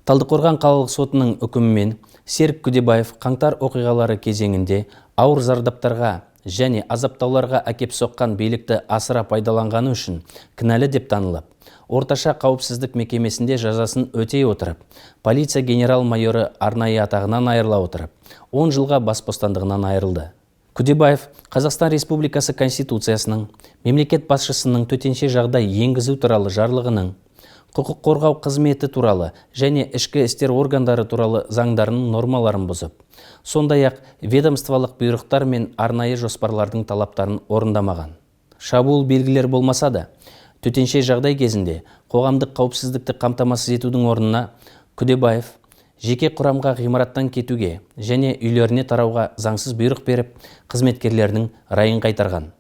Талдықорған қалалық сотының үкімімен Серік Күдебаев қаңтар оқиғалары кезеңінде ауыр зардаптарға және азаптауларға әкеп соққан билікті асыра пайдаланғаны үшін кінәлі деп танылып, орташа қауіпсіздік мекемесінде жазасын өтей отырып, полиция генерал-майоры арнайы атағынан айырыла отырып, 10 жылға бас бостандығынан айырылды. Күдебаев Қазақстан Республикасы Конституциясының, мемлекет басшысының төтенше жағдай енгізу туралы жарлығының, құқық қорғау қызметі туралы және ішкі істер органдары туралы заңдарының нормаларын бұзып, сондай-ақ ведомстволық бұйрықтар мен арнайы жоспарлардың талаптарын орындамаған. Шабуыл белгілер болмаса да, төтенше жағдай кезінде қоғамдық қауіпсіздікті қамтамасыз етудің орнына Күдебаев жеке құрамға ғимараттан кетуге және үйлеріне тарауға заңсыз бұйрық беріп, қызметкерлерінің райын қайтарған.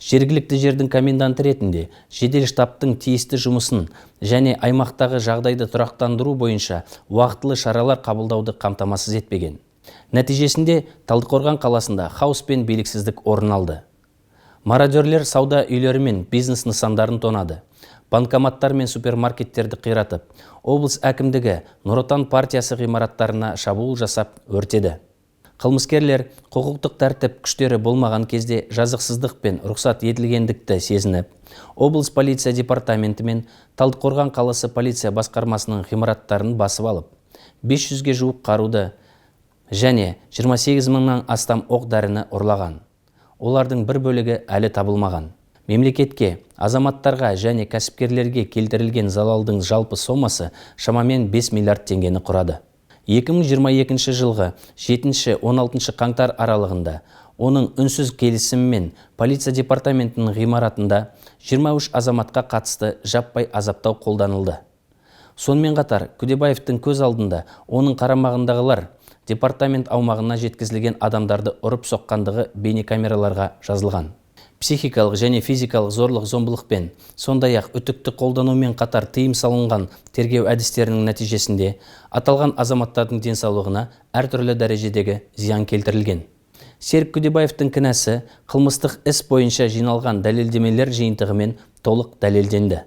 Жергілікті жердің коменданты ретінде жедел штабтың тиісті жұмысын және аймақтағы жағдайды тұрақтандыру бойынша уақытылы шаралар қабылдауды қамтамасыз етпеген. Нәтижесінде Талдықорған қаласында хаос пен биліксіздік орын алды. Мародерлер сауда үйлері мен бизнес нысандарын тонады. Банкоматтар мен супермаркеттерді қиратып, облыс әкімдігі, Нұр Отан партиясы ғимараттарына шабуыл жасап, өртеді. Қылмыскерлер құқықтық тәртіп күштері болмаған кезде жазықсыздық пен рұқсат етілгендікті сезініп, облыс полиция департаменті мен Талдықорған қаласы полиция басқармасының ғимараттарын басып алып, 500-ге жуық қаруды және 28 мыңнан астам оқ дәріні ұрлаған. Олардың бір бөлігі әлі табылмаған. Мемлекетке, азаматтарға және кәсіпкерлерге келтірілген залалдың жалпы сомасы шамамен 5 миллиард теңгені құрады. 2022 жылғы 7-16 қаңтар аралығында оның үнсіз келісімімен полиция департаментінің ғимаратында 23 азаматқа қатысты жаппай азаптау қолданылды. Сонымен қатар Күдебаевтың көз алдында оның қарамағындағылар департамент аумағына жеткізілген адамдарды ұрып соққандығы бейнекамераларға жазылған. Психикалық және физикалық зорлық зомбылықпен, сондай-ақ үтікті қолданумен қатар тыйым салынған тергеу әдістерінің нәтижесінде аталған азаматтардың денсаулығына әртүрлі дәрежедегі зиян келтірілген. Серік Күдебаевтың кінәсі қылмыстық іс бойынша жиналған дәлелдемелер жиынтығымен толық дәлелденді.